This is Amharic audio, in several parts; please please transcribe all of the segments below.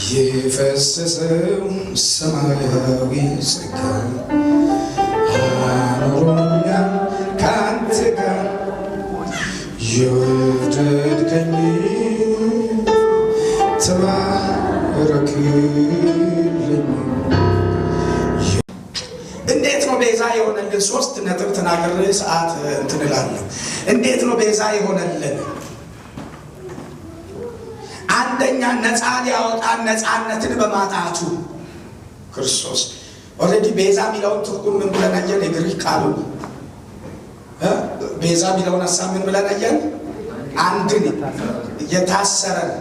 የፈሰሰው ሰማያዊ ጸጋ አኖሮኛል ካንተ ጋር፣ የወደድከኝ ተባረክልኝ። እንዴት ነው ቤዛ የሆነልን? 3 ነጥብ ተናግሬ ሰዓት እንትን እላለሁ። እንዴት ነው ቤዛ የሆነልን? አንደኛ ነፃ ሊያወጣን ነፃነትን በማጣቱ ክርስቶስ already ቤዛ የሚለውን ትርጉም ምን ብለን አየን? የግሪክ ቃሉ ቤዛ የሚለውን ሀሳብ ምን ብለን አየን? አንድን የታሰረን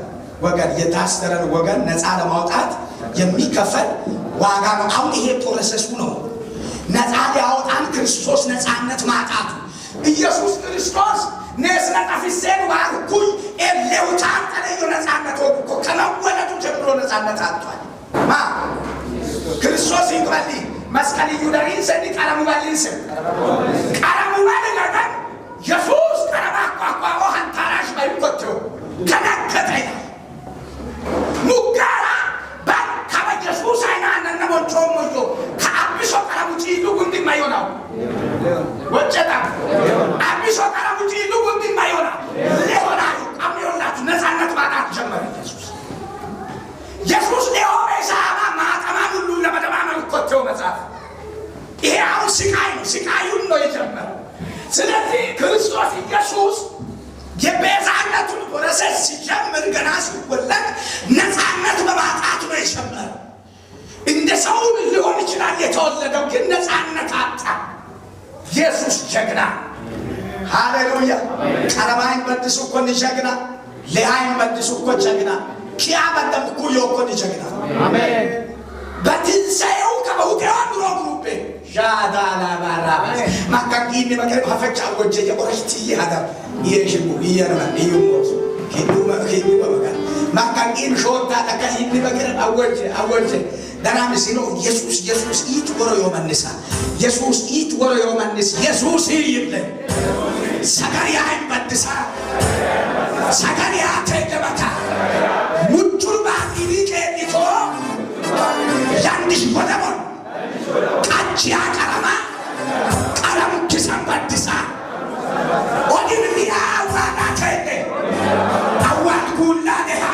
ወገን ነፃ ለማውጣት የሚከፈል ዋጋ ነው። አሁን ይሄ process ኡ ነው። ነፃ ሊያወጣን ክርስቶስ ነፃነት ማጣቱ። ኢየሱስ ክርስቶስ ኔስነጠፊሴን ዋርኩኝ ኤሌውታን ተለዮ ነፃነት ወጉኮ ከመወለዱ ጀምሮ ነፃነት አጥቷል። ማ ክርስቶስ ይቅበሊ መስቀልዩ ደሪንሰኒ ቀለሙ በሊንስ ቀለሙ በል ኢየሱስ ቀረባ አቋቋሞ ሀንታራሽ በይቆቴው ተነከተ ይላል። ሙጋራ ከበ ኢየሱስ አይና ነነሞቾሞዮ ከአቢሶ ቀረሙ ጪሉ ጉንዲማ ይሆናው ወጨጣ አቢሶ ቀረሙ ጪሉ ጉንዲማ ይሆናል ሌሆናዩ ቀሚዮላችሁ ነፃነት ማጣት ጀመረ ኢየሱስ። ኢየሱስ ሌሆነ ሳማ ማጠማን ሁሉ ለመደማመር ኮቴው መጽሐፍ ይሄ አሁን ስቃይ ነው። ስቃዩን ነው የጀመረው። ስለዚህ ክርስቶስ ኢየሱስ የቤዛነቱን process ሲጀምር ገና ሲወለድ ነፃነት በማጣት ነው የጀመረው። እንደ ሰው ሊሆን ይችላል የተወለደው፣ ግን ነፃነት አጣ። ኢየሱስ ጀግና፣ ሃሌሉያ። ቀረማይን በድሱ እኮ ጀግና፣ ሌሃይን በድሱ እኮ ጀግና፣ ኪያ በደም ኩዮ እኮ ጀግና። በትንሣኤው ከበሁቴዋ ኑሮ ግሩቤ ዣዳላባራባስ ማካንጊኒ መከረ ሀፈቻ ወጀ የቆረሽቲ ሀዳር ይሽቡ ይየርማ ይዩሞስ ኪዱማ ኪዱማ በጋ ማካንጊን ሾታ ለካ ይኒ መከረ አወጀ አወጀ ደራም ሲኖ ኢየሱስ ኢየሱስ ኢት ወሮ ዮመንሳ ኢየሱስ ኢት ወሮ ዮመንስ ኢየሱስ ይብለ ሰገሪያ በድሳ ሰገሪያ ተገበታ ሙጩር ባጢሪ ቄኒቶ ያንዲሽ ወደቦን ቃቺያ ቀረማ ቀረሙ ኪሰን በድሳ ኦዲን አዋዳ ተለ አዋድ ጉላ ደሃ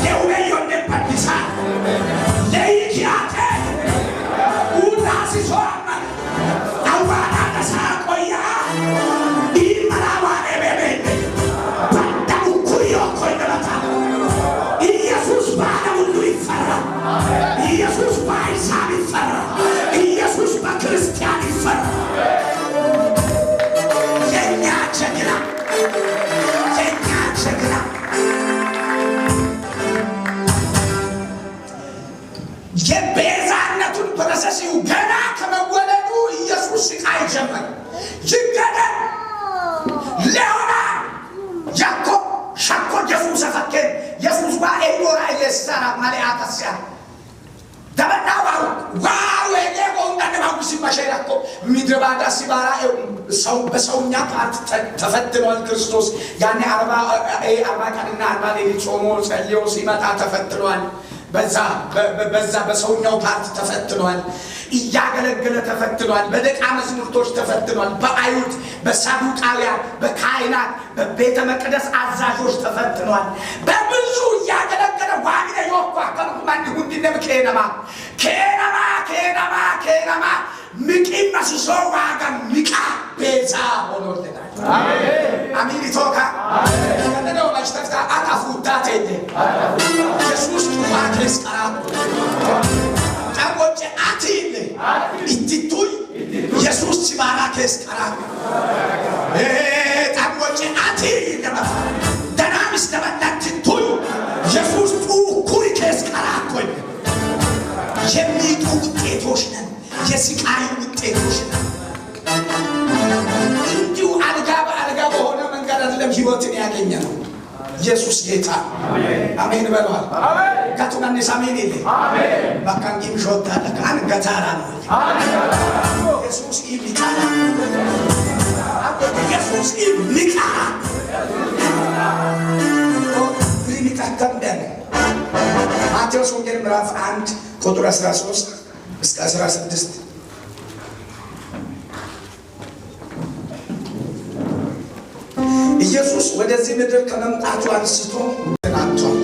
ደውበዮነ በድሳ ለይኪያቴ ኡላሲሶ አዋዳ ደሳ ቆያ ኢመራዋኔ ቤቤ በደሙ ኩዮ ኮይነበታ። ኢየሱስ በዓለም ሁሉ ይፈራል። ኢየሱስ በአሕዛብ ይፈራል። ኢየሱስ በክርስቲያን ይፈራል። የኛ ጀግና፣ የኛ ጀግና። የቤዛነቱን process ገና ከመወለዱ ኢየሱስ ስቃይ ጀመረ። ይገደል ሌሆና ያኮ ሸኮ ኢየሱስ ፈኬን ኢየሱስ ዋ ኤዶራ ኢየሳራ ማሊአታስያ ደበና ዋው ዋው ኤሌጎ እንዳነባጉ ሲማሸራኮ ምድረ ባዳ ሲባራ ሰው በሰውኛ part ተፈትኗል። ክርስቶስ ያኔ 40 ቀንና 40 ሌሊት ጾሞ ጸልዮ ሲመጣ ተፈትኗል። በዛ በሰውኛው part ተፈትኗል። እያገለገለ ተፈትኗል። በደቀ መዛሙርቶች ተፈትኗል። በአይሁድ፣ በሳዱቃውያን፣ በካህናት፣ በቤተ መቅደስ አዛዦች ተፈትኗል። በብዙ እያገለገለ ዋግነ ዮኳ ከማን ሁንዲነም ኬነማ ኬነማ ኬነማ ኬነማ ምቂም መስሶ ዋጋ ሚቃ ቤዛ ሆኖልናል። አሚን ቶካ ከነደው መሽተፍታ አጣፉታ ቴደ ኢየሱስ ጡፋ ኬስቀራ ጫቆጭ አቲል ኢትቱይ ኢየሱስ ሲባራ ኬስቀራ ጣቆጭ አቲ ደናምስ ደበላትቱይ ኢየሱስ ጡኩሪ ኬስቀራ ኮይ የሚጡ ውጤቶች ነን። የስቃይ ውጤቶች ነን። እንዲሁ አልጋ በአልጋ በሆነ መንገድ አይደለም ህይወትን ያገኘ ነው። ኢየሱስ ጌታ፣ አሜን በለዋል። ከቱናኔስ አሜን የለ ባካንጊም ሾታ ለካን ገታራ ነው። ኢየሱስ ኢሚቃራ፣ ኢየሱስ ኢሚቃራ። ማቴዎስ ወንጌል ምዕራፍ 1 ቁጥር 13 እስከ 16። ኢየሱስ ወደዚህ ምድር ከመምጣቱ አንስቶ ተናግቷል።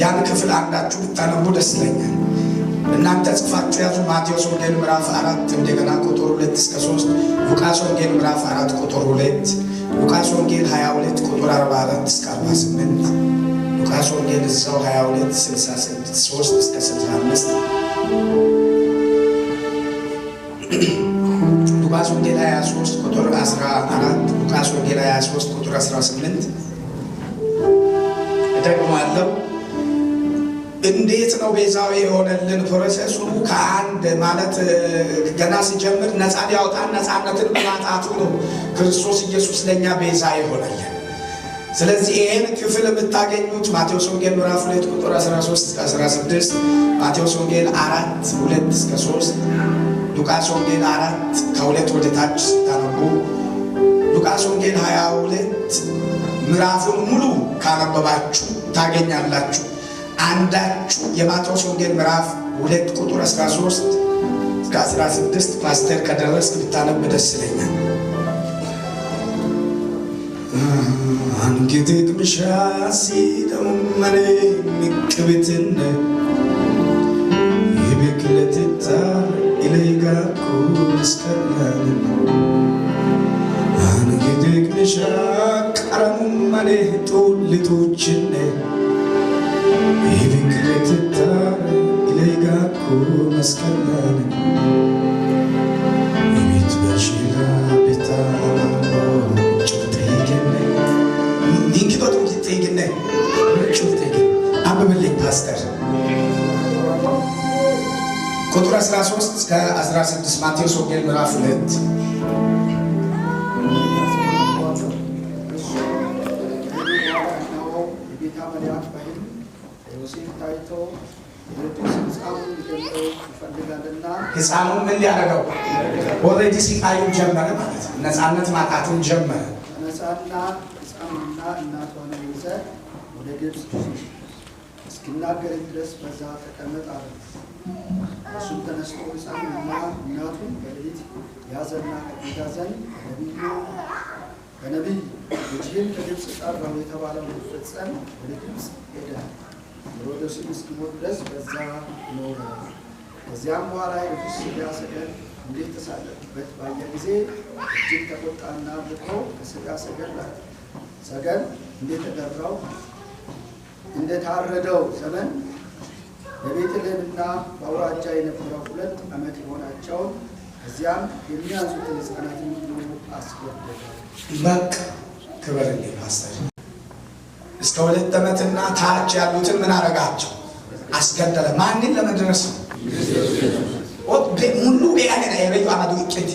ያን ክፍል አንዳችሁ ብታነቡ ደስ ይለኛል። እናንተ ጽፋችሁ ያዙ። ማቴዎስ ወንጌል ምዕራፍ 4 እንደገና ቁጥር 2 እስከ 3፣ ሉቃስ ወንጌል ምዕራፍ 4 ቁጥር 2፣ ሉቃስ ወንጌል 22 ቁጥር 44 እስከ 48፣ ሉቃስ ወንጌል እዛው 22 63 እስከ 65፣ ሉቃስ ወንጌል 23 ቁጥር 14፣ ሉቃስ ወንጌል 23 ቁጥር 18። እደግማለሁ። እንዴት ነው ቤዛዊ የሆነልን? Process ኡ ከአንድ ማለት ገና ሲጀምር ነፃ ሊያወጣን ነፃነትን በማጣቱ ነው ክርስቶስ ኢየሱስ ለእኛ ቤዛ የሆነልን። ስለዚህ ይህን ክፍል የምታገኙት ማቴዎስ ወንጌል ምዕራፍ 2 ቁጥር 13 እስከ 16፣ ማቴዎስ ወንጌል 4 2 እስከ 3፣ ሉቃስ ወንጌል 4 ከ2 ወደ ታች ስታነቡ፣ ሉቃስ ወንጌል 22 ምዕራፉን ሙሉ ካነበባችሁ ታገኛላችሁ። አንዳችሁ የማቴዎስ ወንጌል ምዕራፍ 2 ቁጥር 13 እስከ 16 ፓስተር ከደረስክ ብታነብ ደስ ይለኛል። አንጌቴት ምሻሲ ደመኔ ምቅብትን የቤክለትታ ኢለይጋኩ እስከላን አንጌቴት ምሻ ቀረሙመኔ ጡልቶችን የቤክለትታ ኢለይጋኩ መስከላን የቤት በሽላ ቤታ አንብብልኝ ፓስተር። ቁጥር 13 እስከ 16 ማቴዎስ ወንጌል ምዕራፍ 2። የጌታ መልአክ በሕልም ለዮሴፍ ታይቶ ሄሮድስ ሕፃኑን ሊገድለው ይፈልጋልና ሕፃኑን ምን ሊያደርገው? Already ሲቃዩን ጀመረ ማለት ነው። ነፃነት ማጣትን ጀመረ። ተነሳና ሕፃኑንና እናቷን ይዘህ ወደ ግብፅ ሽሽ፣ እስኪናገረኝ ድረስ በዛ ተቀመጥ አለው። እርሱም ተነስቶ ሕፃኑንና እናቱን በሌሊት ያዘና ከጌታ ዘንድ በነቢይ ልጅህን ከግብፅ ጠራሁ የተባለው ሊፈጸም ወደ ግብፅ ሄደ። ሄሮድስም እስኪሞት ድረስ በዛ ኖረ። ከዚያም በኋላ ሄሮድስ ሥጋ ሰገል እንዴት ተሳለቁበት ባየ ጊዜ እጅግ ተቆጣና ልኮ ከሥጋ ሰገል እንደተደራው እንደታረደው ዘመን በቤተልሔምና በአውራጃ የነበረው 2 ዓመት የሆናቸውን ከዚያም የሚያንሱትን ሕፃናትን ሁሉ አስገደለ። በቃ ክበርልኝ ፓስተር። እስከ 2 ዓመትና ታች ያሉትን ምን አረጋቸው? አስገደለ። ማንን ለመድረስ ነው? ሙሉ ቢያገና የበዩ አመዱ እቅድ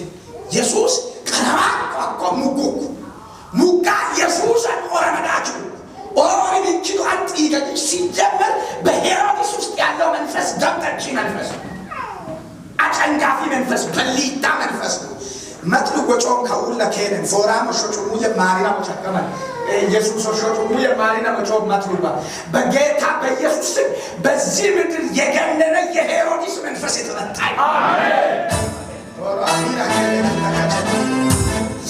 ኢየሱስ ቀረባ አኮ ሙጉኩ ሙጋ ኢየሱስ ኦረመዳችሁ ኦሮሪ ብንችሉ አጥይገጭ ሲጀመር በሄሮድስ ውስጥ ያለው መንፈስ ደምጠጪ መንፈስ ነው። አጨንጋፊ መንፈስ፣ በሊታ መንፈስ ነው። መጥሉ ጎጮም ከውለ ከነን ፎራሞ ሾጩሙ የማሪና ሞቸከመ ኢየሱስ ሾጩሙ የማሪና ሞጮም መጥሉባ በጌታ በኢየሱስ ስም በዚህ ምድር የገነነ የሄሮድስ መንፈስ የተመታ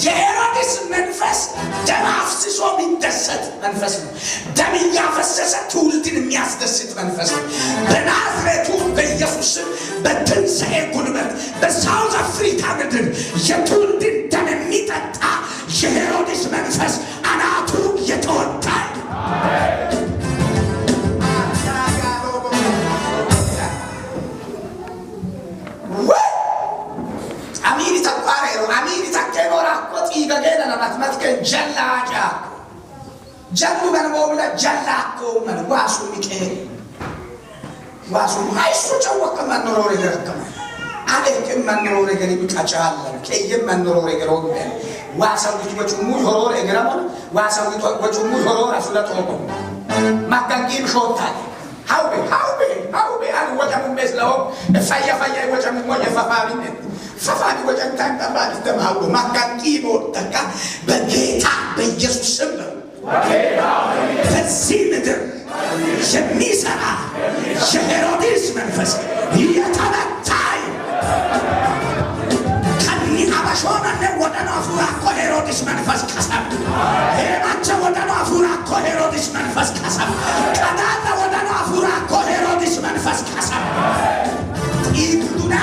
የሄሮድስ መንፈስ ደም አፍስሶ የሚደሰት መንፈስ ነው። ደም እያፈሰሰ ትውልድን የሚያስደስት መንፈስ ነው። በናዝሬቱ በኢየሱስ ስም በትንሣኤ ጉልበት በሳውዝ አፍሪካ ምድር የትውልድን ደም የሚጠጣ የሄሮድስ መንፈስ አናቱ የተወጋ። አሚኒ ተቋሬሮ አሚኒ ተከኖራ ቆጢ ገገና ለማትመትከ ጀላጫ ጀሉ መንቦብለ ጀላኮ መን ዋሱ ሚቄ ዋሱ አይሱ ጨወቀ መንሮር ይገረከመ አለክ መንሮር ገሪ ሚቃጫለን ከየም መንሮር ገሮግ ዋሰው ወጩሙ ሆሮር እግረሞን ዋሰው ወጩሙ ሆሮር አሱለጦቆ ማካንቂም ሾታል ሃውቤ ሃውቤ ሃውቤ አን ወጨሙ መስለው ፈየ ፈየ ወጨሙ ሞየ ፈፋቢነት ፈፋቢ ወጨንታን ጠባል ተማው ማካንቂም ወተካ በጌታ በኢየሱስ ስም በዚህ ምድር የሚሰራ የሄሮድስ መንፈስ የተመታ ከኒ አበሾነነ ወደኖ አፉራኮ ሄሮድስ መንፈስ ቀሰም ሄማቸ ወደኖ አፉራኮ ሄሮድስ መንፈስ ቀሰም ቀዳለ ወደኖ አፉራኮ ሄሮድስ መንፈስ ቀሰም ጢጉዱና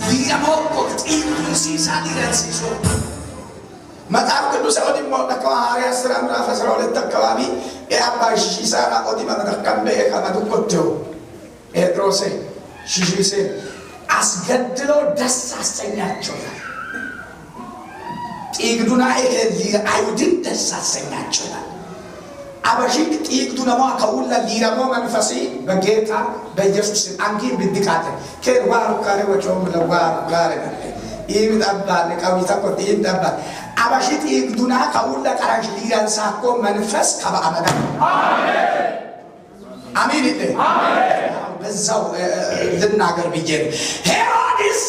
ሊረሞኮ ጢጉዱን ሲሳ ሊረንሲሶ መጽሐፍ ቅዱስ ኦዲሞ ሐዋርያት ሥራ ምዕራፍ 12 አካባቢ የአባ ሺሳራ ኦዲማ መደከምበ ከመዱቆቴው ጴጥሮሴ ሺሺሴ አስገድለው ደስ አሰኛቸው። ጢግዱና አይሁድን ደስ አሰኛቸው ይላል። አበሺክ ጢግዱ ነሞ ከውላ ሊረሞ መንፈሲ በጌታ በኢየሱስ አንጊ ብድቃተ ኬር ዋሩ ካሬ ወቾም ለዋሩ ጋሬ ይምጣባል ቀዊታ ቆጥ ይምጣባል አበሺ ጢግዱና ከውላ ቀራሽ ሊረንሳኮ መንፈስ ከበአመዳ አሜን ይለ በዛው ልናገር ብዬ ነው። ሄሮድስ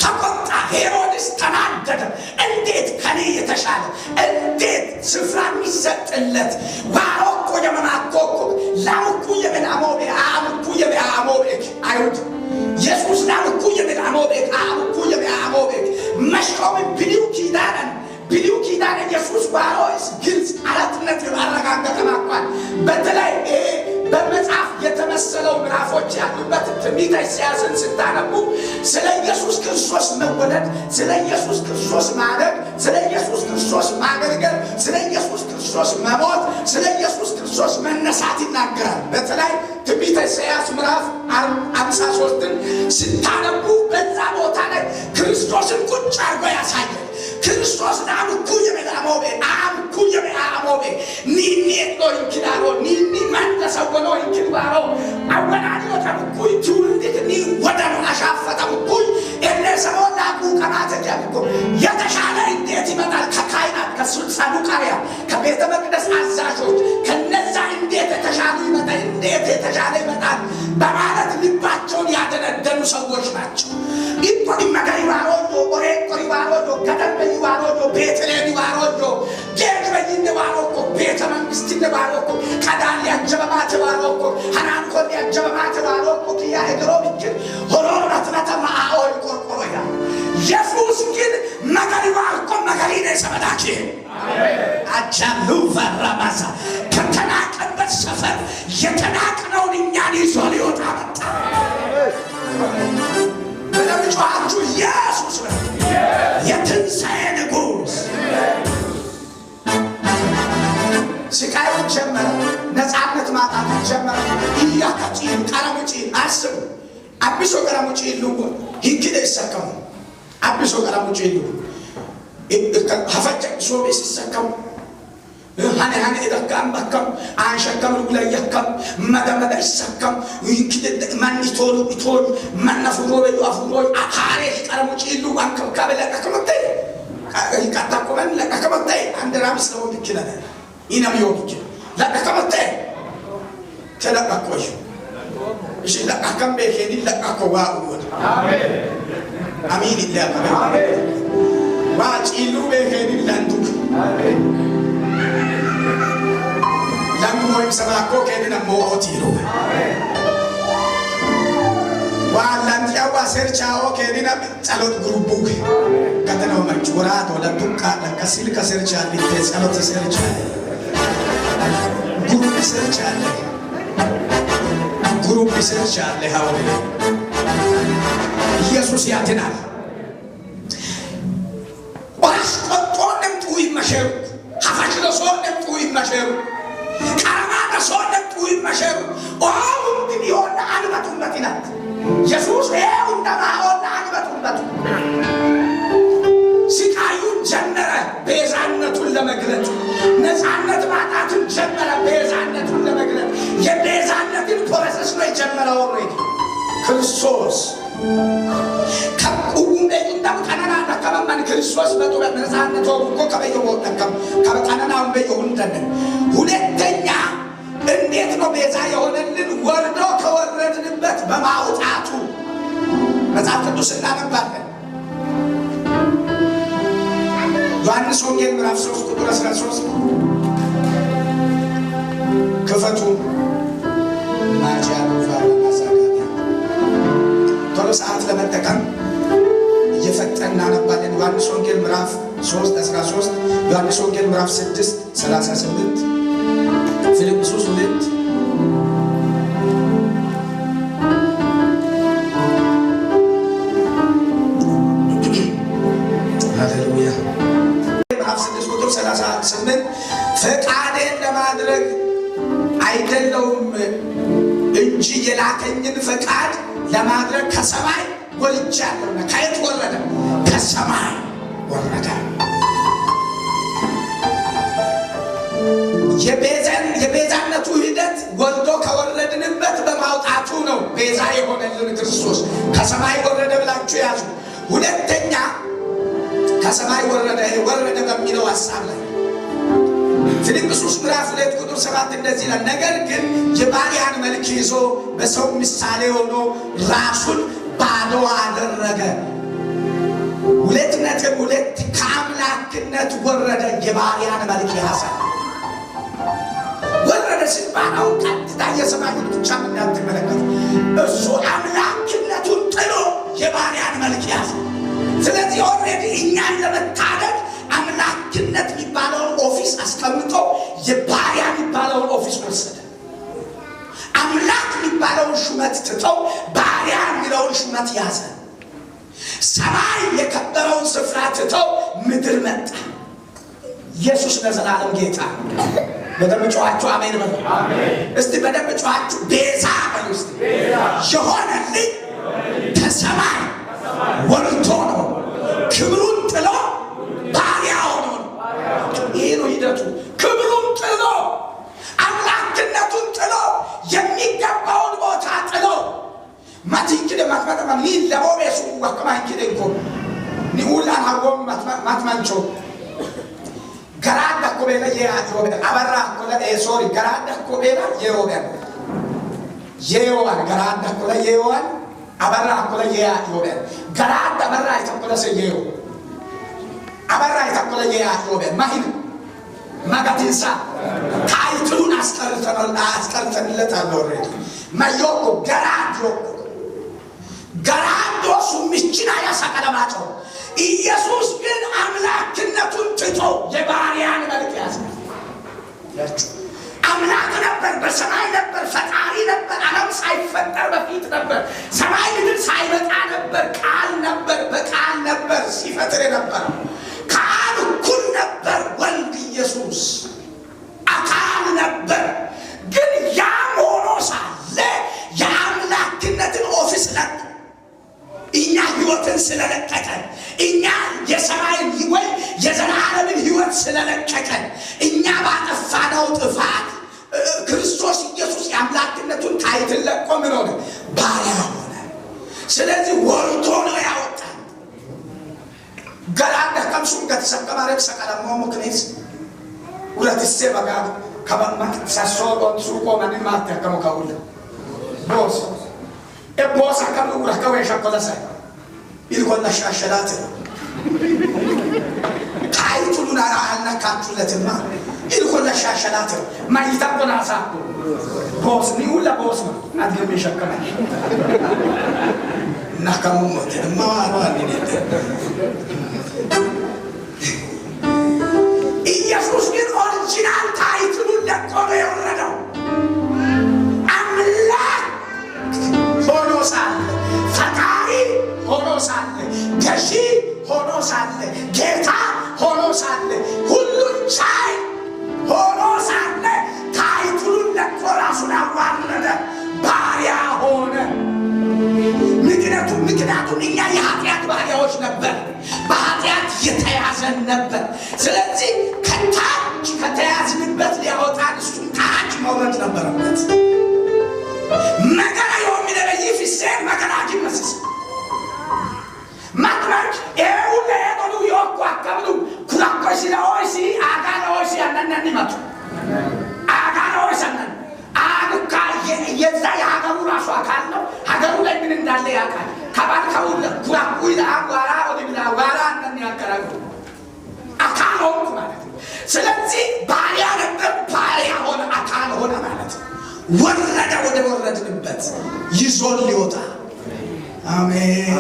ተቆጣ። ሄሮድስ ተናደደ። እንዴት ከኔ የተሻለ እንዴት ስፍራ የሚሰጥለት ዋሮኮ የመማኮኮ ላምኩ የምናሞቤ አምኩ የምናሞቤ አይሁድ ኢየሱስ ላምኩ የምናሞቤ አምኩ የምናሞቤ መሾም ብሉይ ኪዳንን ብሉይ ኪዳን ኢየሱስ ዋሮስ ግልጽ 4 ነጥብ አረጋገጠ ማቋል በተለይ በመጽሐፍ የተመሰለው ምዕራፎች ያሉበት ትንቢተ ኢሳይያስን ስታነቡ ስለ ኢየሱስ ክርስቶስ መወለድ፣ ስለ ኢየሱስ ክርስቶስ ማደግ፣ ስለ ኢየሱስ ክርስቶስ ማገልገል፣ ስለ ኢየሱስ ክርስቶስ መሞት፣ ስለ ኢየሱስ ክርስቶስ መነሳት ይናገራል። በተለይ ትንቢተ ኢሳይያስ ምዕራፍ 53ን ስታነቡ በዛ ቦታ ላይ ክርስቶስን ቁጭ አድርጎ ያሳያል። ክርስቶስ ናምኩ የመላሞቤ አምኩ የመላሞቤ ኒኒ ሎ ይንኪዳሮ ኒኒ መለሰወሎ ይንኪድባሮ አወናኒዮ ተምኩይ ትውልድት ኒ ወደኑ አሻፈ ተምኩይ እነሰሞ ላቁ ቀናት ጀምኩ የተሻለ እንዴት ይመጣል? ከካህናት ከሰዱቃውያን ከቤተ መቅደስ አዛዦች ከነዛ እንዴት የተሻለ ይመጣል? እንዴት የተሻለ ይመጣል በማለት ልባቸውን ያደነደኑ ሰዎች ናቸው። ኢቶኒ መገሪባሮጆ ኦሬቆሪባሮጆ ገደበይባሮጆ ቤትሌሚባሮጆ ጌጅበይንባሮኮ ቤተ መንግስትንባሮኮ ቀዳል ያጀበማትባሮኮ ሀናንኮል ያጀበማትባሮኮ ክያ እግሮ ብክል ሆሮረትነተ ማአኦይ ቆርቆሮ ይላል። ኢየሱስ ግን መገሪባርኮ መገሪነ ሰመዳኪ አጃሉ ፈረማሳ ከተናቀበት ሰፈር የተናቅነውን እኛን ይዞ ሊወጣ መጣ። በደምብ ጮኻችሁ ኢየሱስ ነው የትንሣኤ ንጉሥ። ስቃዩን ጀመረ። ነፃነት ማጣትን ጀመረ። እያከጪን ቀረሙጪ አስቡ አቢሶ ቀረሙጪ ልጎ ሂግደ ይሰከሙ አቢሶ ቀረሙጪ ልጎ ሀፈጨ ሶቤ ሲሰከሙ ሀኔ ሀኔ እደካም በከም አንሸከም ልጉለየከም መደመደ ይሰከም መን ቶሉ ቶሉ መነ ፉሮ በዩ አፉሮ ሀሬ ቀረሙጪ ልጎ አንከብካቤ ለቀከመተ ቀታቆመን ለቀከመተ አንድ ራምስ ነው ይችላል ኢነም ዮግች ለቀከመተ ተለቀቆዩ እሺ ለቀከም ቤኬኒ ለቀኮ ዋኡ አሚን ይላል ዋ ጪሉ ቤኬኒ ለንዱክ ለንዱ ወይም ሰባኮ ኬኒ ነሞ ኦቲሮ ዋ ለንቲያዋ ሰርቻኦ ኬኒ ነ ጸሎት ግሩቡክ ከተነው መጭ ወራቶ ለዱቃ ለከሲል ከሰርቻ ሊቴ ጸሎት ሰርቻ ግሩፕ ሰርቻ አለ ግሩፕ ሰርቻ አለ ሀው ኢየሱስ ያድናል። ኦራስ ቆጦንም ጡ ይመሸሩ ሀፋሽሎ ሶንም ጡ ይመሸሩ ቀረማነ ሶንም ጡ ይመሸሩ ኦሁም ቢሆን አንበቱበት ይላል ኢየሱስ ይኸው እንደማሆን አንበቱበት ስቃዩን ጀመረ ቤዛነቱን ለመግለጥ ነፃነት ማጣትን ጀመረ ቤዛነቱን ለመግለጥ የቤዛነትን ፕሮሰስ ነው የጀመረው። ኦልሬዲ ክርስቶስ ከቁም ቀነና ደከመመን ክርስቶስ በጡረት ነፃነት ወጉኮ ከበየ ደከም ከቀነናውን በየ ሁንደንን ሁለተኛ እንዴት ነው ቤዛ የሆነልን? ወርዶ ከወረድንበት በማውጣቱ መጽሐፍ ቅዱስ እናነባለን። ዮሐንስ ወንጌል ምዕራፍ 3 ቁጥር 13 ዮሐንስ ወንጌል ምዕራፍ 6 38፣ ፊልጵስዩስ 2። ሃሌሉያ። ምዕራፍ 6 ቁጥር 38፣ ፈቃዴን ለማድረግ አይደለውም እንጂ የላከኝን ፈቃድ ለማድረግ ከሰማይ ወርጃለሁና። ከየት ወረደ? ከሰማይ ወረደ። የቤዛነቱ ሂደት ወልዶ ከወረድንበት በማውጣቱ ነው ቤዛ የሆነልን ክርስቶስ። ከሰማይ ወረደ ብላችሁ ያዙ። ሁለተኛ ከሰማይ ወረደ፣ ወረደ በሚለው ሀሳብ ላይ ፊልጵስዩስ ምዕራፍ 2 ቁጥር 7 እንደዚህ ይላል፣ ነገር ግን የባሪያን መልክ ይዞ በሰው ምሳሌ ሆኖ ራሱን ባዶ አደረገ። 2.2፣ ከአምላክነት ወረደ፣ የባሪያን መልክ ያዘ። ወረደ ሲባል አሁን ቀጥታ የሰማዩን ብቻ እንዳትመለከቱ፣ እሱ አምላክነቱን ጥሎ የባሪያን መልክ ያዘ። ስለዚህ already እኛን ለመታደግ አምላክነት የሚባለውን office አስቀምጦ የባሪያ የሚባለውን office ወሰደ። አምላክ የሚባለውን ሹመት ትተው ባሪያ የሚለውን ሹመት ያዘ። ሰማይ የከበረውን ስፍራ ትተው ምድር መጣ። ኢየሱስ ለዘላለም ጌታ። በደንብ ጮኻችሁ አሜን በሉ። እስቲ በደንብ ጮኻችሁ ቤዛ በሉ። እስቲ የሆነልኝ ከሰማይ ወርዶ ነው፣ ክብሩን ጥሎ ባሪያ ሆኖ ነው። ይሄ ነው ሂደቱ። ክብሩን ጥሎ፣ አምላክነቱን ጥሎ፣ የሚገባውን ቦታ ጥሎ ማቲንኪደ ማትማተማ ኒ ለቦቤሱ ወከማ እንኪደ እንኮ ኒ ኡላን ሀጎም ማትማንቾ ገራዳ ኮቤላ የዮቤ አበራ ኮላ ሶሪ ገራዳ ኮቤላ የዮቤ የዮዋን ገራዳ ኮላ የዮዋን አበራ ኮላ የዮቤ ገራዳ አበራ ይተኮላ ሰ የዮ አበራ ይተኮላ የዮቤ ማሂን ማጋቲንሳ title ኡን አስቀርተንለታል። Already ማዮኮ ገራዶ ገራዶ ሱምችና ያሳቀለማቸው። ኢየሱስ ግን አምላክነቱን ትቶ የባሪያን መልክ ያዘ። አምላክ ነበር፣ በሰማይ ነበር፣ ፈጣሪ ነበር፣ ዓለም ሳይፈጠር በፊት ነበር፣ ሰማይ ምድር ሳይመጣ ነበር፣ ቃል ነበር፣ በቃል ነበር ሲፈጥር ነበር። ከአብ እኩል ነበር ወልድ ኢየሱስ፣ አካል ነበር። ግን ያም ሆኖ ሳለ የአምላክነትን office ለቆ እኛ ህይወትን ስለለቀቀን፣ እኛ የሰማይን ወይ የዘላለምን ህይወት ስለለቀቀን፣ እኛ ባጠፋነው ጥፋት ክርስቶስ ኢየሱስ የአምላክነቱን title ለቆ ምን ሆነ? ባሪያ ሆነ። ስለዚህ ወርዶ ነው ያወጣን። ገላደ ከምሱን ከተሰቀማረብ ሰቀለሞ ምክንያት ሁለትሴ በጋ ከበማት ሰሶ ሱቆ መንን ማተከሙ ከውለ ቦስ ቦስ አከም ውረከው የሸኮለሰ ይልኮና ሻሸላት ታይቱሉን አልነካችሁለትማ። ይልኮና ሻሸላት ማይታ ቆናሳ ቦስ ኒውላ ቦስ ነው አድገም የሸከመ እና ከሙሞት ማዋሯ። ኢየሱስ ግን original title ኡን ለቆ ነው የወረደው። አምላክ ሆኖ ሳለ፣ ፈጣሪ ሆኖ ሳለ፣ ገዢ ሆኖ ሳለ፣ ጌታ ሆኖ ሳለ፣ ሁሉን ቻይ ሆኖ ሳለ title ኡን ለቆ ራሱን አዋረደ፣ ባሪያ ሆነ። ምክንያቱም እኛ የኃጢአት ባሪያዎች ነበር፣ በኃጢአት የተያዘን ነበር። ስለዚህ ከታች ከተያዝንበት ሊያወጣን እሱም ታች መውረድ ነበረበት። መከራ የሚለለይ ፍሴን መከራ ኪመስስ ማትማች ኤውለ ኤጦሉ ዮኮ አከብሉ ኩራኮሲ ለኦይሲ አጋለኦይሲ አናናኒ መቱ አጋለኦይሲ አናን አጉካ የዛ የሀገሩ ራሱ አካል ነው። ሀገሩ ላይ ምን እንዳለ ያውቃል። ከባል ከውለ ኩራኩ ዋራ ወዲብላ ዋራ አናን ያከራሉ አካል ሆንኩ ማለት ነው። ስለዚህ ባሪያ ነበር፣ ባሪያ ሆነ፣ አካል ሆነ ማለት ነው። ወረደ ወደ ወረድንበት ይዞን ሊወጣ። አሜን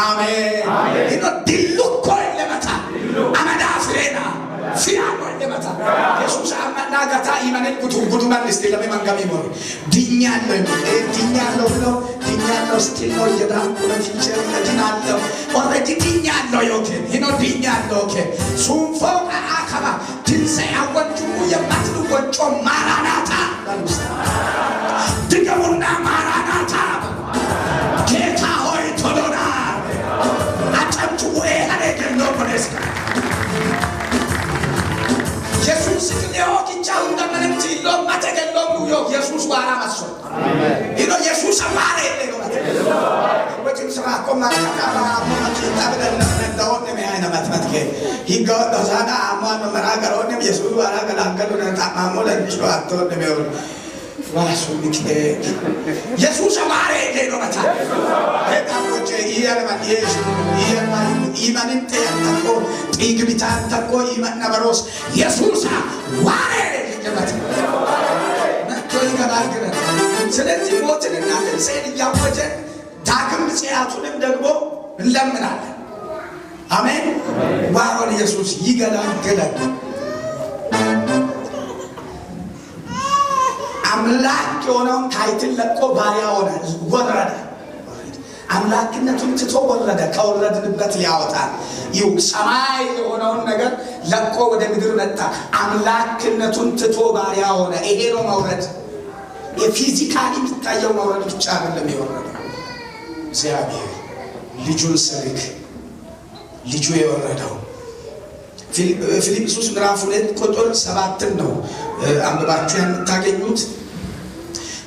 አሜን። ኢኖ ድሉኮ ለመታ አመዳ ፍሬና ገታ ኢመንን ጉቱ ጉዱማን እስቲ ለመንገም ይሞሩ ድኛለሁ ድኛለሁ ብሎ ድኛለሁ ስቲል ነው እየዳንኩ ነው። ፊቸር ድናለሁ ኦልሬዲ ድኛለሁ ዮኬ ሂኖ ድኛለሁ ኦኬ ሱንፎ አካባ ትንሣኤ አወንጁሙ የማትሉ ወጮ ማራናታ በሉስ ድገሙና ማራናታ ጌታ ሆይ ቶሎ ና። አጨብጭቡ። ሀሬ ገሎ ኮኔስካ ኢየሱስ ቅሌዮ ኪቻ እንደምንም ቲሎ ማተገሎ ዮ ኢየሱስ ዋራ ማሶ ኢኖ ኢየሱስ አማረ ነው ማተ ወጭም ስራ እኮ ማካካባ ማኪታ ብለን እንደሆነ ሚያይነ መትመትከ ህገወጥ ሳዳ አሟን መራገሮንም ኢየሱስ ዋራ ገላገሉ ነጣማሞ ለንጭ አቶን ነው ዋሱ ምክቴ ኢየሱስ አማረ ነው ማታ ሄታቆቼ ይያለማ ኢየሱስ ይያለማ ኢማንን ተያተቆ ጢግቢታን ተቆ ኢማን ነበሮስ ኢየሱስ ዋሬ ይገባት መጥቶ ይገባል ግን ስለዚህ ሞትንና ትንሣኤን እያወጀን ዳግም ምጽአቱንም ደግሞ እንለምናለን። አሜን። ዋሮን ኢየሱስ ይገላግላል። አምላክ የሆነውን title ለቆ ባሪያ ሆነ፣ ወረደ። አምላክነቱን ትቶ ወረደ። ከወረድንበት ሊያወጣ ይው ሰማይ የሆነውን ነገር ለቆ ወደ ምድር መጣ። አምላክነቱን ትቶ ባሪያ ሆነ። ይሄ ነው መውረድ። የ physically የሚታየው መውረድ ብቻ አይደለም የወረደው። እግዚአብሔር ልጁን ሲልክ ልጁ የወረደው ፊልጵስዩስ ምዕራፍ 2 ቁጥር 7 ነው አንብባችሁ የምታገኙት።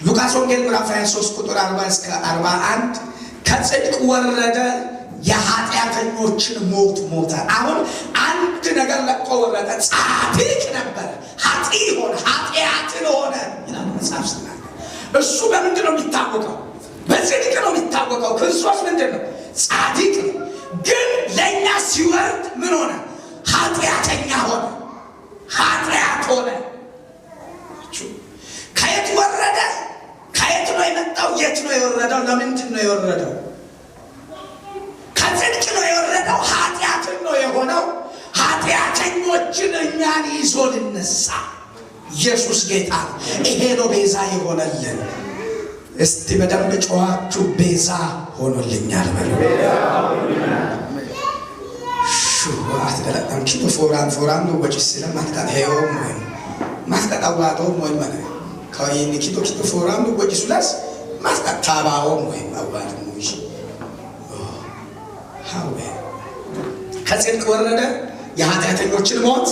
ሉቃስ ወንጌል ምዕራፍ 23 ቁጥር 40 እስከ 41 ከጽድቅ ወረደ የኃጢአተኞችን ሞት ሞተ። አሁን አንድ ነገር ለቆ ወረደ። ጻድቅ ነበር፣ ኃጢ ሆነ፣ ኃጢአትን ሆነ ይላል መጽሐፍ ሲናገር። እሱ በምንድን ነው የሚታወቀው? በጽድቅ ነው የሚታወቀው። ክርስቶስ ምንድን ነው? ጻድቅ ነው። ግን ለእኛ ሲወርድ ምን ሆነ? ኃጢአተኛ ሆነ፣ ኃጢአት ሆነ። ከየት ወረደ? ከየት ነው የመጣው? የት ነው የወረደው? ለምንድን ነው የወረደው? ከጽድቅ ነው የወረደው። ኃጢአትን ነው የሆነው። ኃጢአተኞችን እኛን ይዞ ሊነሳ ኢየሱስ ጌታ ነው። ይሄ ነው ቤዛ የሆነልን። እስቲ በደንብ ጮኻችሁ ቤዛ ሆኖልኛል በሉ። አትገለጣም ኪቶ ፎራን ፎራን ነው ወጭ ስለ ማትቃት ሄዮም ወይ ማትቃት አዋቶም ወይ ማነ ከይን ኪቶ ኪቶ ፎራን ነው ወጭ ሱላስ ማትቃት ታባኦም ወይ አዋት ሙሽ ሃዌ ከጽድቅ ወረደ የኃጢአተኞችን ሞት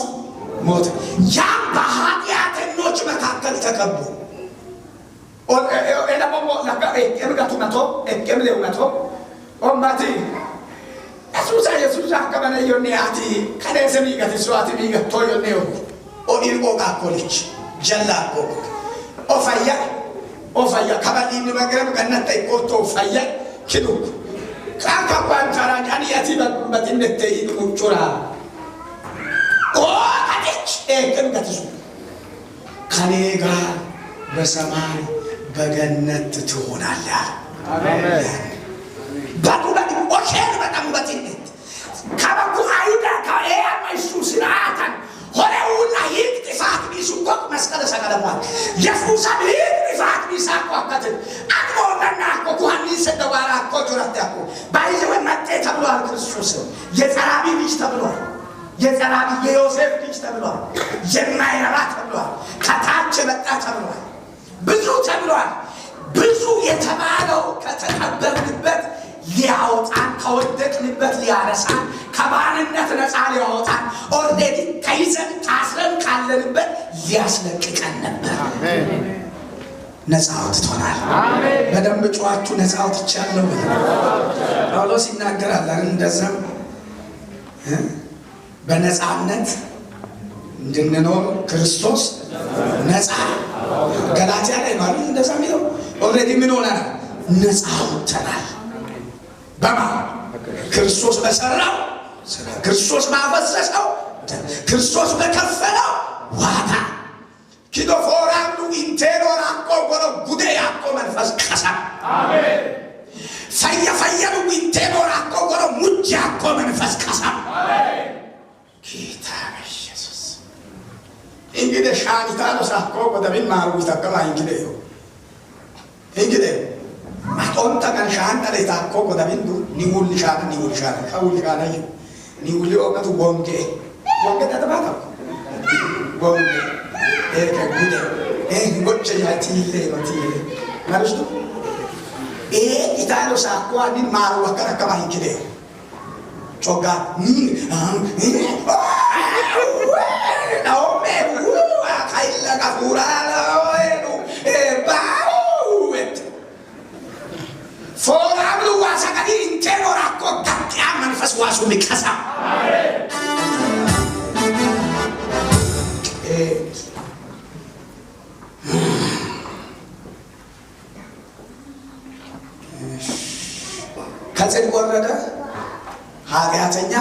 ሞት። ያም በኃጢአተኞች መካከል ተቀቡ። ኦማቲ የሱሳ የሱሳ ከበነ ዮኔ አቲ ከደሰ ሚገት ሷቲ ሚገቶ ዮኔ ኦ ኢልቆ ቃኮልች ጀላ ኮ ኦፈያ ኦፈያ ከባሊን መግረም ገነተ ይቆቶ ፈያ ኪዱ ካካ ኳንታራ ጃኒ አቲ በቲነተ ይቁጩራ ኦ ካቲች ኤከም ገትሱ ከኔ ጋር በሰማይ በገነት ትሆናለህ። አሜን። ባዱባ ኦሼን በጣም በቲነት ከበኩ አይዳ ከኤያማ እሱ ስርዓተን ሆሬውላ ሂቅ ጥፋት ቢሱ ኮክ መስቀለ ሰቀለሟል የሱሳን ሂቅ ጥፋት ቢሳ አኳከትን አቅሞነና አኮ ኩሃኒ ሰደዋራ አኮ ጆራት አኮ ባይዘወ መጤ ተብሏል። ክርስቶስ የጸራቢ ልጅ ተብሏል። የጸራቢ የዮሴፍ ልጅ ተብሏል። የማይረባ ተብሏል። ከታች የመጣ ተብሏል። ብዙ ተብሏል። ብዙ የተባለው ከተቀበርንበት ሊያወጣን፣ ከወደቅንበት ሊያነሳን፣ ከባርነት ነፃ ሊያወጣን፣ already ተይዘን ታስረን ካለንበት ሊያስለቅቀን ነበር። ነፃ አውጥቶናል። በደንብ ጮኻችሁ ነፃ አውጥቻለሁ። ጳውሎስ ይናገራል አይደል? እንደዛም በነፃነት እንድንኖር ክርስቶስ ነፃ ገላትያ ላይ ነው አይደል? እንደዛ የሚለው already ምን ሆነናል? ነፃ አውጥተናል። በማ ክርስቶስ በሰራው ስራ፣ ክርስቶስ ባፈሰሰው፣ ክርስቶስ በከፈለው ዋጋ ኪዶ ፎራኑ ኢንቴኖ ራቆ ጎሎ ጉዴ ያቆ መንፈስ ቀሳ ፈየ ፈየኑ ኢንቴኖ ራቆ ጎሎ ሙጅ ያቆ መንፈስ ቀሳ ጌታ ኢየሱስ እንግዲህ Ingide shaanitaano sakkoo qodamin maaruwitakkamaa ingideyo ingideyo matonta kan shaantale takkoo qodamin du niwulli shaana niwulli shaana kawulli shaana yu niwulli oqatu wonge wonge tatabata wonge eke gude goche ya tile no tile marustu italo sakkoo anin maaruwakkarakkamaa ingideyo choga ከጽድቅ ወረደ፣ ኃጢአተኛ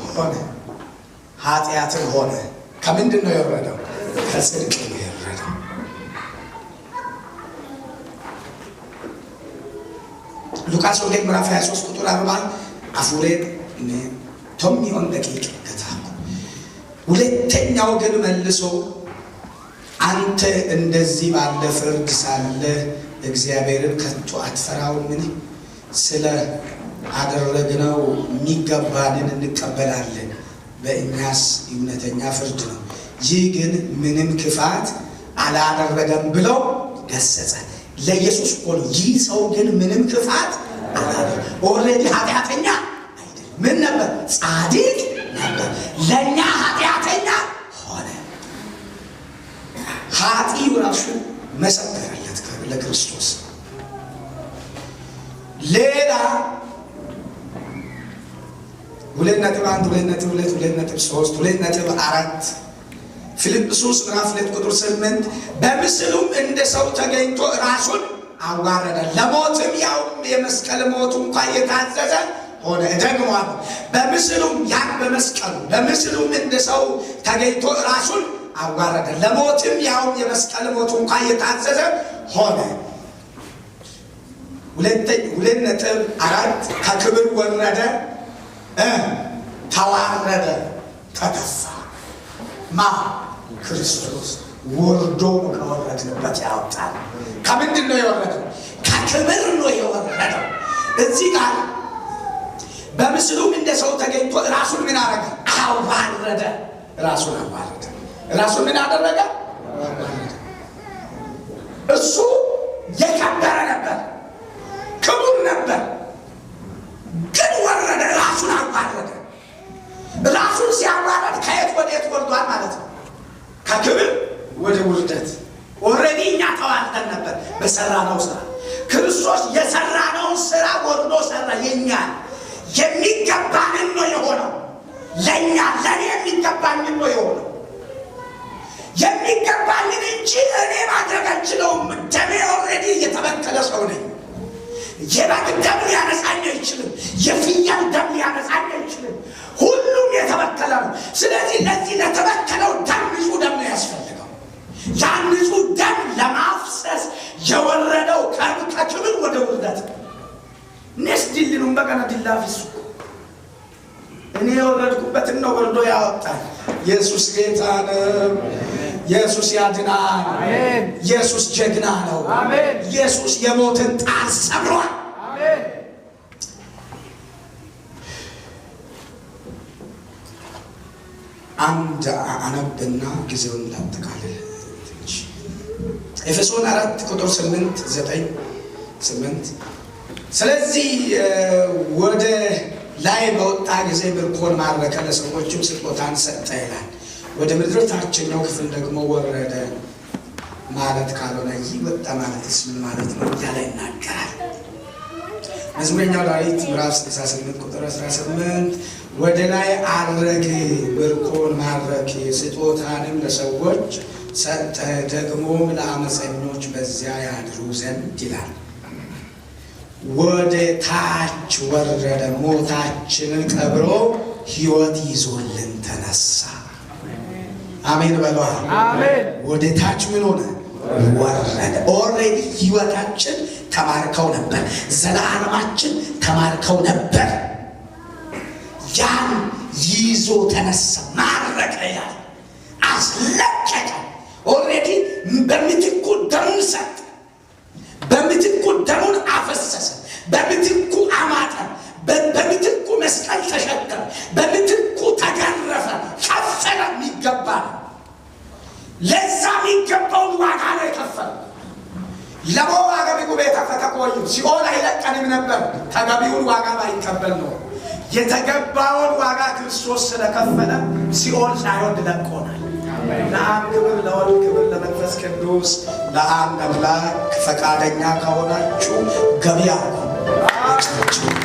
ሆነ። ኃጢአትን ሆነ። ከምንድን ነው የወረደው? ከጽድቅ ነው የወረደው። ሉቃስ ወንጌል ምዕራፍ 23 ቁጥር 40 አፉሬን ቶሚዮን ደቂቅ ከታኩ ሁለተኛው ግን መልሶ አንተ እንደዚህ ባለ ፍርድ ሳለ እግዚአብሔርን ከቶ አትፈራውምን? ስለ አደረግነው የሚገባንን እንቀበላለን፣ በእኛስ እውነተኛ ፍርድ ነው። ይህ ግን ምንም ክፋት አላደረገም ብለው ገሰጸ። ለኢየሱስ እኮ ነው። ይህ ሰው ግን ምንም ክፋት አላደረገም። Already ኃጢአተኛ አይደለም። ምን ነበር? ጻድቅ ነበር። ለእኛ ኃጢአተኛ ሆነ። ኃጢው ራሱ መሰከረለት ለክርስቶስ። ሌላ 2.1 2.2 2.3 2.4 ፊልጵስዩስ ምዕራፍ 2 ቁጥር 8 በምስሉም እንደ ሰው ተገኝቶ ራሱን አዋረደ፣ ለሞትም ያውም የመስቀል ሞት እንኳን የታዘዘ ሆነ። እደግመዋለሁ። በምስሉም ያን በመስቀሉ በምስሉም እንደ ሰው ተገኝቶ ራሱን አዋረደ፣ ለሞትም ያውም የመስቀል ሞት እንኳን የታዘዘ ሆነ። 2.4 ከክብር ወረደ፣ ተዋረደ፣ ተተፋ። ማ ክርስቶስ ወርዶ ከወረድንበት ያወጣል። ከምንድን ነው የወረደው? ከክብር ነው የወረደው። እዚህ ጋር በምስሉም እንደ ሰው ተገኝቶ ራሱን ምን አደረገ? አዋረደ። ራሱን አዋረደ። ራሱን ምን አደረገ? አዋረደ። እሱ የከበረ ነበር፣ ክቡር ነበር፣ ግን ወረደ። ራሱን አዋረደ። ራሱን ሲያዋረድ ከየት ወደ የት ወርዷል ማለት ነው? ከክብር ወደ ውርደት። Already እኛ ተዋርደን ነበር በሰራነው ስራ። ክርስቶስ የሰራነውን ስራ ወርዶ ሰራ። የኛን የሚገባንን ነው የሆነው። ለኛ ለኔ የሚገባንን ነው የሆነው። የሚገባንን እንጂ እኔ ማድረግ አልችለውም። ደሜ already የተበከለ ሰው ነኝ። የበግ ደም ሊያነጻኝ አይችልም። የፍየል ደም ሊያነጻኝ አይችልም። ሁሉም የተበከለ ነው። ስለዚህ ለዚህ ለተበከለው ደም ንጹህ ደም ነው ያስፈልገው። ያን ንጹህ ደም ለማፍሰስ የወረደው ከክብር ወደ ውርደት ኔስ ዲልኑም በቀነ ዲላፊሱ እኔ የወረድኩበትን ነው ወርዶ ያወጣል። ኢየሱስ ጌታ ነው። ኢየሱስ ያድናል። ኢየሱስ ጀግና ነው። ኢየሱስ የሞትን ጣር ሰብሯል። አንድ አነብና ጊዜውን ላጠቃልል። ኤፌሶን 4 ቁጥር 8 9 8 ስለዚህ ወደ ላይ በወጣ ጊዜ ምርኮን ማረከ፣ ለሰዎችም ስጦታን ሰጠ ይላል። ወደ ምድር ታችኛው ክፍል ደግሞ ወረደ ማለት ካልሆነ ይህ ወጣ ማለትስ ምን ማለት ነው እያለ ይናገራል። መዝሙረኛው ዳዊት ምዕራፍ 68 ቁጥር 18 ወደ ላይ አረገ፣ ምርኮን ማረከ፣ ስጦታንም ለሰዎች ሰጠ፣ ደግሞም ለአመፀኞች በዚያ ያድሩ ዘንድ ይላል። ወደ ታች ወረደ፣ ሞታችንን ቀብሮ ሕይወት ይዞልን ተነሳ። አሜን በለዋል። ወደ ታች ምን ሆነ? ወረደ። Already ሕይወታችን ተማርከው ነበር። ዘላለማችን ተማርከው ነበር። ያን ይዞ ተነሳ፣ ማረከ ይላል። አስለቀቀ። Already በምትኩ ደሙን ሰጠ። በምትኩ ደሙን አፈሰሰ። በምትኩ አማጠ። በምትኩ መስቀል ተሸከመ። በምትኩ ተገረፈ። ከፈለ። የሚገባ ነው። ለዛ የሚገባውን ዋጋ ነው የከፈለው። ለሞ ዋጋ ቢጉቤ ተፈተቆዩ ሲኦል አይለቀንም ነበር ተገቢውን ዋጋ ባይቀበል ነው። የተገባውን ዋጋ ክርስቶስ ስለከፈለ ሲኦል ሳይወድ ለቆናል። ለአብ ክብር፣ ለወልድ ክብር፣ ለመንፈስ ቅዱስ ለአንድ አምላክ። ፈቃደኛ ከሆናችሁ ገቢ አድርጉ።